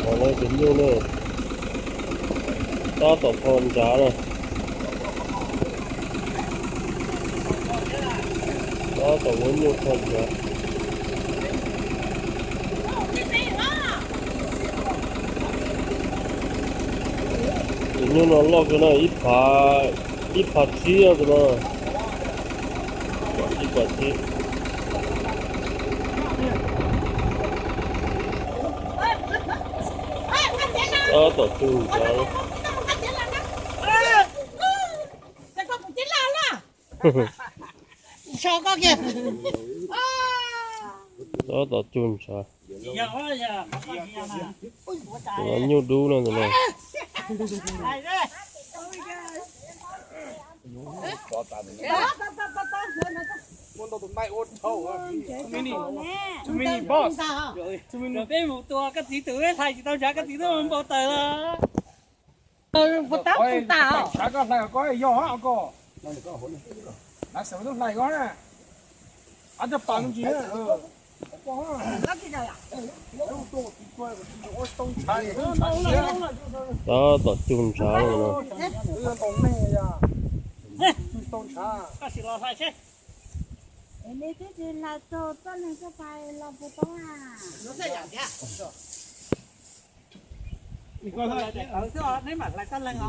Tus nyuj na, tab tom tho ntshav na. Tab tom muab nyuj tho ntshav. Tus nyuj no loj kawg na, ib phav, ib phav tsib tus no. Ib phav tsib. Tab tom tsug ntshav. Tab tom tsug ntshav. Tus no nyuj dub no tus no. Peb mus tua koj txiv tus hlais tsis tau ntshav, koj txiv twb npau taws los. Tab tom hlais koj, yog koj, hlais koj, tab tom tsug ntshav no. Neb mam hlais tag leeg os.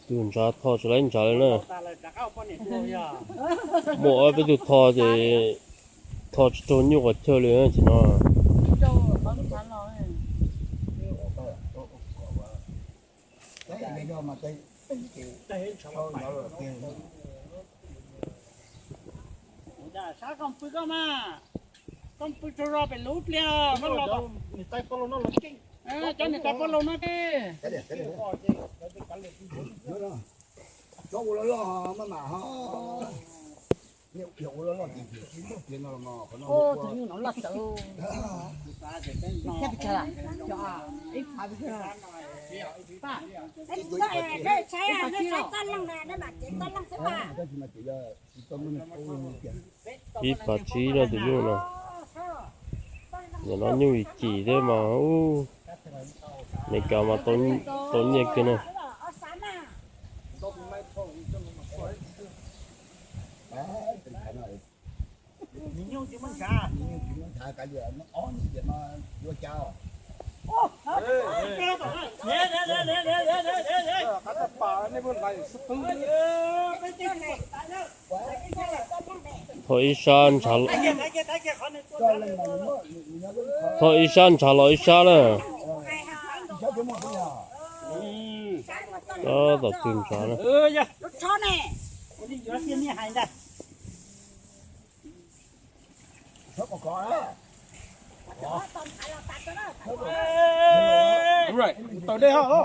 Tus ntshav tho tsis laib ntshav li na. Muaj ob peb tug tho ces tho tsis raug nyuj qhov chaw li tsis no. Sab koj pw koj mas, koj pw tsaug zog pem lub pliag, cov niam tais poj laus no. Cov ua loj loj maj mam ho, ua loj loj ces tus nyuj no laj tawv. Ib phav tsib no tus nyuj no. Nim no nyuj yim cim thiab mas ub, Meskas mas tau nyiaj kiag na. Tho ib sab ntshav, tho ib sab ntshav los ib sab na. Tab tom tsug ntshav na. Taws dej ho.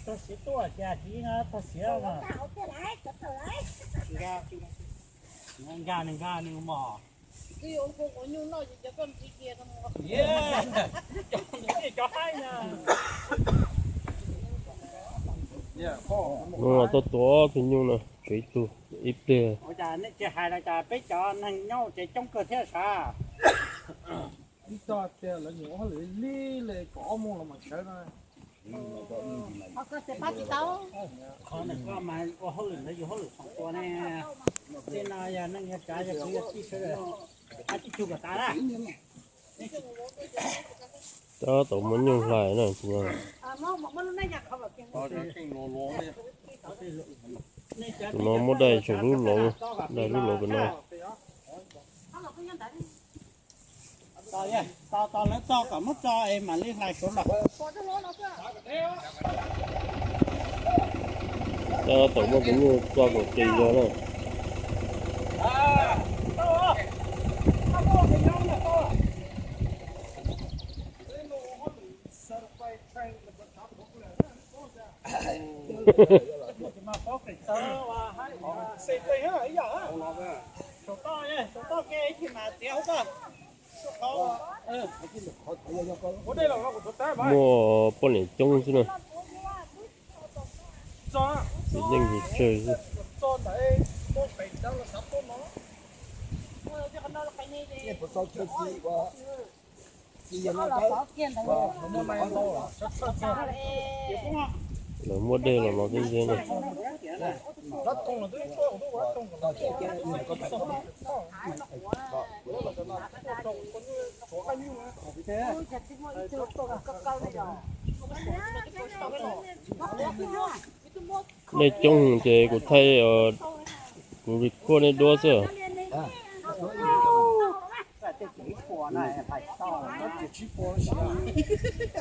Tag siav tuaj, cas tsis tag siav. Nkag nws, nkag nws mog. Cov haib na. Hnub no tuaj tua ob tug nyuj na, tshuav ib tug ib pliag. Ua cas nej tsis hais los cas, peb cov neeg nyob tsev coob kawg thiab sav. Ib txoj tias lawv nyuam ua hauj lwm lig li kaum ob moos los mam sawv no. Qhov no koj mas ua hauj lwm ntawd yus hauj lwm feem pua ne. Tej no yog neeg yog tsav yog kwv yog tij sawv daws, hab tib tug kom tas na. Tab tom muab nyuj hlais na. Tus no muab dai saum lub lauv, dai lub lauv pem no. Tos lawv tso kom muab tso es mam li hlais suav los. Tab tom muab tus nyuj tso kom qis zog na. Muaj poj niam coob xwb na. Txiv neej ces tsawg xwb. Lawv muab dej los no tib nteb na. Dej coob ces kuv thaij, kuv record nej duab xwb.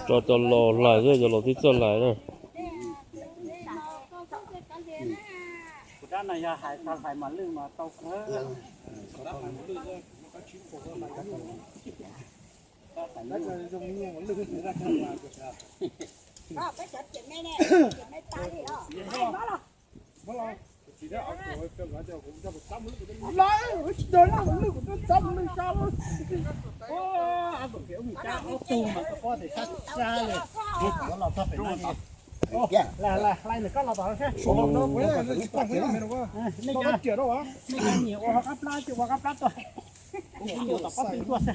Tso cov laus hlais xwb, cov laus twb txawj hlais na. Nej cov nyiam ua qab plab ces ua qab plab tuaj. Kuv yuav tom pob tw tuaj xwb.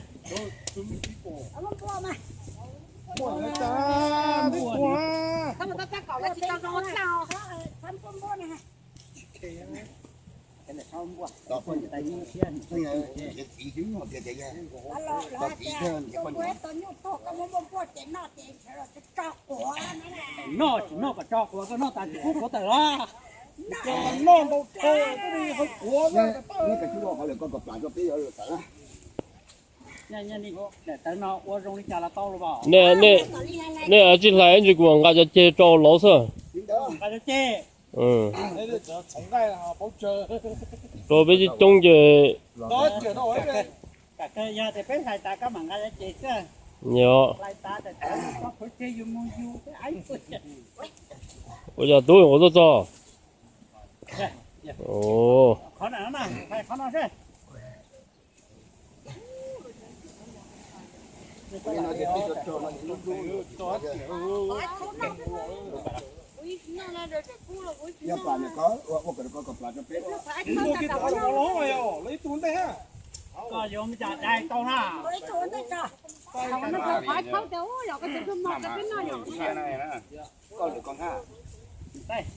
Noj tsis noj kom tso quav, koj noj tas tsis pub quav tawm los. Noj ntau kawg, koj li hau quav. Nej tsis hlais ntsis kuv nqa cov ceg rau lauv xwb. Rau peb coob coob ces. Yog tias peb hlais tas koj mam nqa cov ceg xwb. Yog. Ua yog tub, ua tuaj txog. Qhov no, qhov no seb. Koj yuav mus cas dai tau na.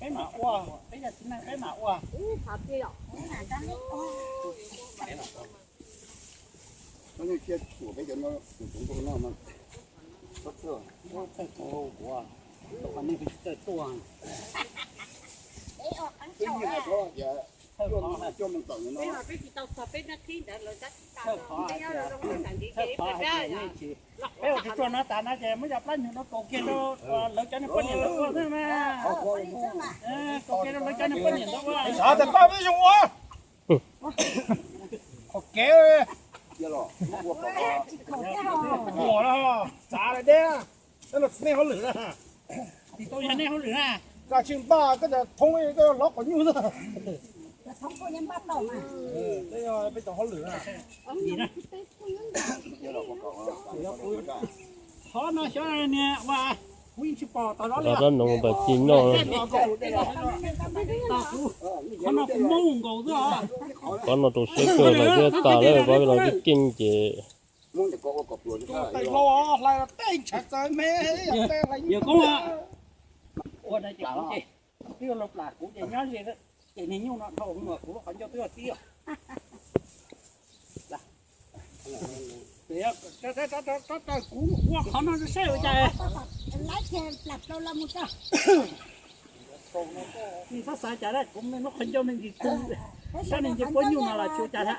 Peb mam ua, peb yog txiv neej peb mam ua. Txawj tuaj, txawj tuaj. Peb ua tsis tsuag no tas no ces muab cov plab nyuag no kaus kiag rau lawv cov niag poj niam ntawd ua xwb na. Kaus kiag rau lawv cov niag poj niam ntawd ua. Xav tas paj peb zoo ua. Qhov kev muam no txav lawm deb, no tsis nej hauj lwm na. Tsis tau yog nej hauj lwm na. Koj tsis npaj koj cov thoob koj lov qhov nyuj xwb. Peb cov hauj lwm na. Qhov no xyov niag ua, kuv yeej tsis pom tas zov li os. Qhov no kuv moob nkaus xwb os. Pab no rau siab kawg los thiab tas lawm, pab no twb keej ces. Yawg koob, ua dab tsi kuv ces twb yuav laus plam kuv ces nyob ze ces niag nyuj no dhau mus kuv lub qhov ncauj twb yog tib os. Kuv ua qhov no saib ua cas. Txhob xav cas, kuv lub qhov ncauj me ntsis tu, sab me ntsis puab nyuj no los tsis ua cas lawm.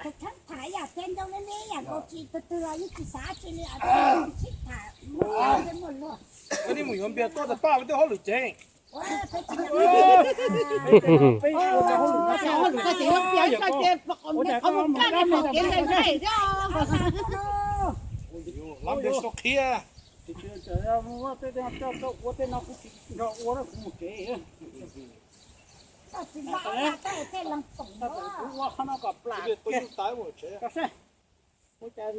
Koj mus yuav npias tuaj tas paj peb twb hauj lwm ceev. Ua npias suav qhia. Ua tej no kuv tsis nrog ua, kuv mus tsev. Kuv ua qhov no kom plam kiag. Tus muaj tsav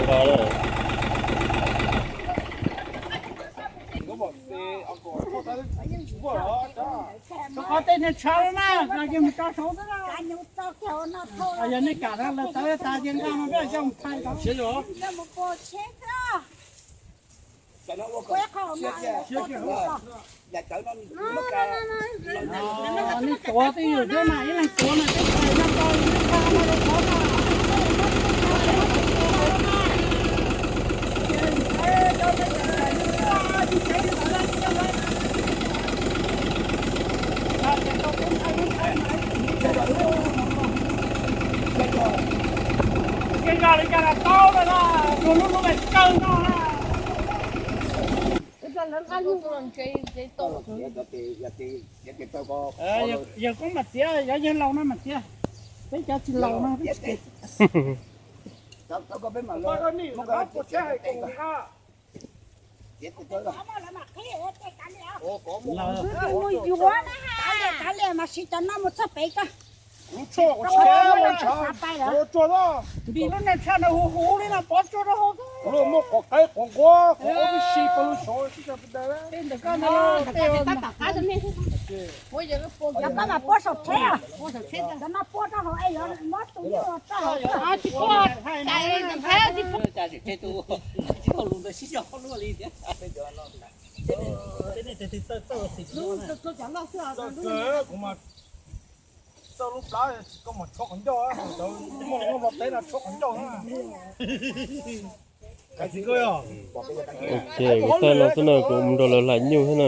nqa na. Rau qhov tej niag tshav na, no ces mus tso saud xwb na. Yog nej kam no lawv tawv tas ces nqa no peb coj mus thaij tau. Nej tuav twj ywm thiab mas ib leeg tuav mas twb txhais no tau ib qho no rau qhov no. Ces zos li cas los tau lawm na, luag lub lub mas tsawg no na. Yawg koob mam txiav, yog yawg laus no mam txiav, peb cov tsis laus no peb tsis txiav. Mus yuav na, kav liam mas siv cov no mus txog pem ko. Vim lub neej tshaj no huv huv li no pov tsua rau hauv. Muaj qhov qaib qhov nquab qhov ub si pawg lug saud sib cog pes daws. Tej ntawm koj ntawd los tej tab tom qab rau nej. Cov koj mas puab saum tsheb, cov no puab rau hauv es yuav muab tus nyuj rau hauv. Tsis puab, tsis puab. Txawj lub plab koj mas tshuab qhov ncauj, muaj lub nplog teb no tshuab qhov ncauj. Ok, kuv thaij no xwb na, kuv mus nrog lawv hlais nyuj xwb na.